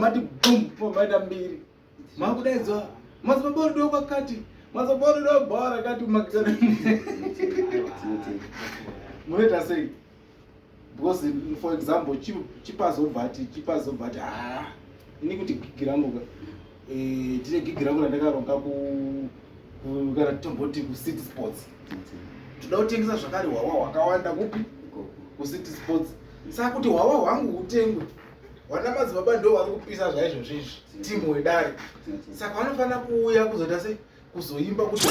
mati bum mobva maita mbiri. Makudaidzwa madzibaba rudo kwakati madzibaba rudo bhawa rakati magitare. Munoita sei? Because for example chipazobva ati chipazobva ati ah ini kuti gigi rangu ka eh tine gigi rangu randakaronga ku kana tomboti ku City Sports. Toda kutengesa zvakare hwawa hwakawanda kupi? KuCity Sports. Saka kuti hwawa hwangu hutengwe vana madzibaba ndo vari kupisa zvaizvozvo izvi timu wedare saka vanofanira kuuya kuzoita sei kuzoimba kuti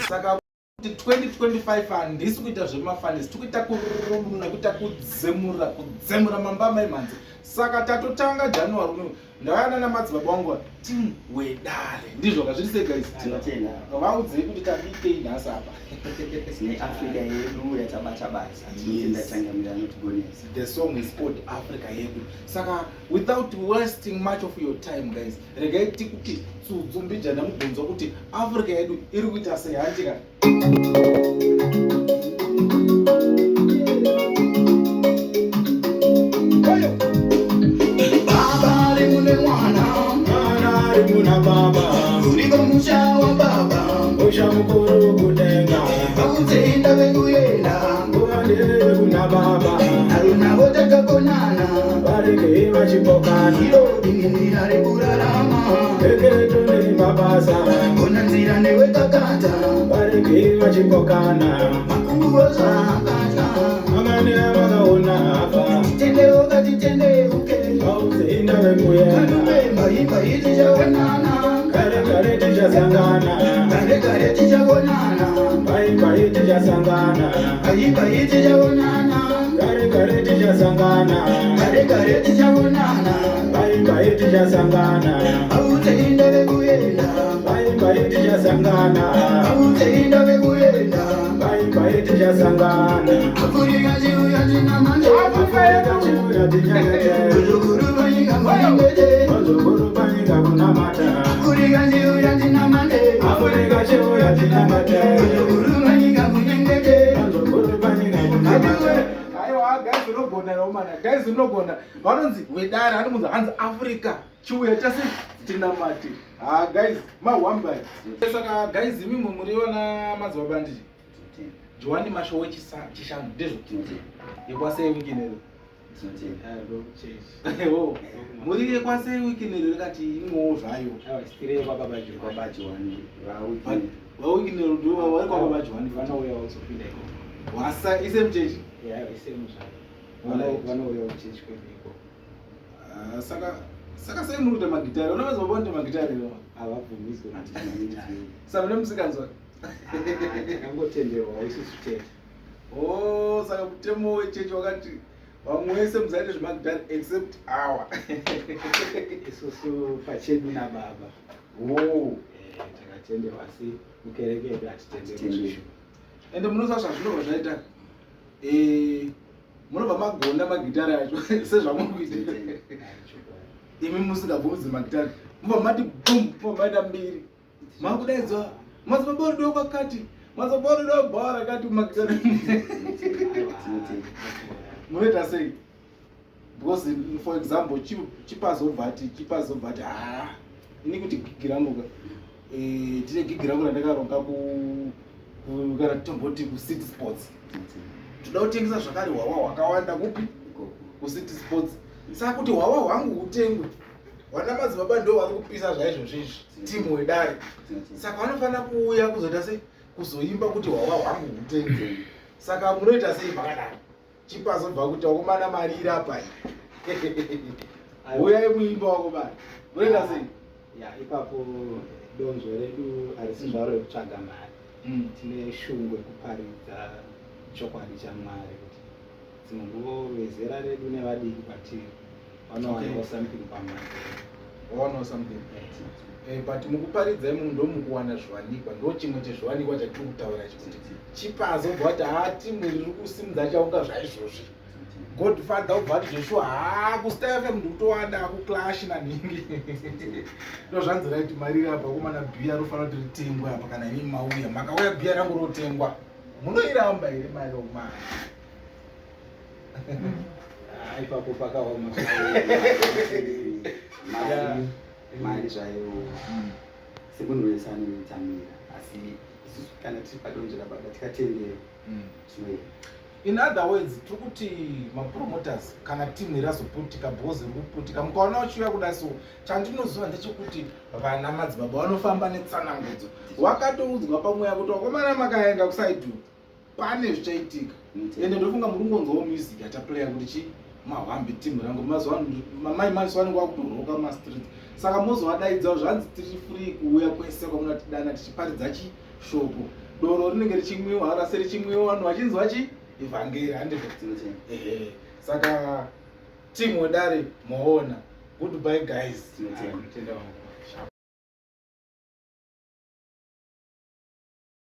saka kuti 2025 handisi kuita zvemafanis tikuita kururuna kuita kudzemura kudzemura mamba maimhanzi saka tatotanga january uno Ndauya nana madzibaba wangu team wedare. Ndizvo ka zviri sei guys? Tinotenda. Vaudzei kuti tabikei nhasi apa. Tine Africa yedu yatabata basa. Tinotenda changamire anotigonesa. The song is called Africa yedu. Saka without wasting much of your time guys, regai tikuti tsudzu mbijana mubvunzo kuti Africa yedu iri kuita sei handika? Ona nzira newe kakata Varege vachipokana makunguwo zvaakatya Makanira vakaona afa Tendeuka titendeuke Vaudze vekuenda Kanume imba tichaonana Kare kare tichasangana Kare kare tichaonana Pai pai tichasangana Imba tichaonana Kare kare tichasangana Kare kare tichaonana Pai pai tichasangana Vaudze vekuenda Pai pai tichasangana Vaudze vekuenda Pai pai tichasangana Afrika chiuya chinamande Afrika chiuya tinyange Vazukuru panyika munengete Vazukuru panyika kunamata Afrika chiuya chinamande Afrika chiuya tinamate Vazukuru panyika munengete Vazukuru panyika kunamata Aiwa guys unogona romana guys unogona vanonzi wedare anomunzi hanzi Africa chiuya chase tinamate ha guys mahwamba saka guys imi muri vana madzibaba nditi Joani Masho wechishanu ndizvo yekwasei wikinero muri yekwasei wikinero rikati imwewo zvayo vawikinero vari kwababa Joani wasa isame chechi Ah, saka saka sei muri kuita magitare una madzibaba vanoita magitare here Havabvumidzwe saka mune musikanzwa Takangotenderwawo isusu chete. Oh, saka mutemo wechechi wakati vamwe wese musaite zvemagitare except awa Isusu pachedu nababa. Oh. Eh, takatenderwa asi mukereke yedu hatitenderwi zvishu. Ende munoziva zvazvinobva zvaita eh, munobva magona magitare acho sezvamuri kuita imi musingabvumidzi magitare mobva mati bum mobva maita mbiri makudaidzwa madzibaba rudo kwakati madzibaba rudo bhawa rakati magitare munoita sei because for example chipazobva ati chipazobva ati ah ini kuti gigi rangu ka eh, tine gigi rangu randakaronga ku kana tomboti kucity sports toda kutengesa zvakare hwawa hwakawanda kupi kucity sports saka kuti hwawa hwangu hutengwe vana madzibaba ndo vari kupisa zvaizvozvo izvi timu wedare saka vanofanira kuuya kuzoita sei kuzoimba kuti hwawa hwangu hutengwe saka munoita sei pakadaro Chipazobva kuti wakomana mari iri apa iyi. Uyai muimba wakomana. Munoita sei? Ya, ipapo donzvo redu harisi zvaro rekutsvaga mari. Tine shungu yekuparidza chokwadi chaMwari kuti dzimwe nguva vezera redu nevadiki kwatiri vanowanawo something pamari. Wawanawo something. Eh, but mukuparidza imomo ndomukuwana zviwanikwa ndo chimwe chezviwanikwa chatiri kutaura ichi kuti chipazo ubva wati haa timu iri riri kusimudza chaunga zvaizvozvi godfather ubva wati zveshuwa haa kustar fm ndikutowanda akuclash nanhingi ndo zvanzi right mari iri apa komana bhiya rofanira kuti ritengwe apa kana imi mauya makauya bhiya rangu rotengwa munoiramba here mari okumana Ah, ipapo pakaoma. Mari, mari zvayo semunhu wese anoitamira, asi isusu kana tiri padonzvo rababa tikatendera, tinoenda. In other words, tiri kuti mapromoters, kana timu razoputika, bhozi riri kuputika, mukaona uchiuya kuda, so chandinoziva ndechekuti vana madzibaba vanofamba netsanangudzo. Wakatoudzwa pamweya kuti wakomana makaenda kuside pane zvichaitika. Ende ndofunga muri kungonzwawo music yataplaya kuti chi mahwambi timu rangu mazuva mamai maiso vanenge vakutoroka mumastreet, saka mozovadaidzawo zvanzi tiri free kuuya kwese kwamunatidana tichiparidza chishoko. Doro rinenge richimwiwa, rase richimwiwa, vanhu vachinzwa chi ivhangeri, handizvo? Tinotenda. Ehe, saka timu wedare moona. Goodbye guys. Tinotenda. Tinotenda wangu.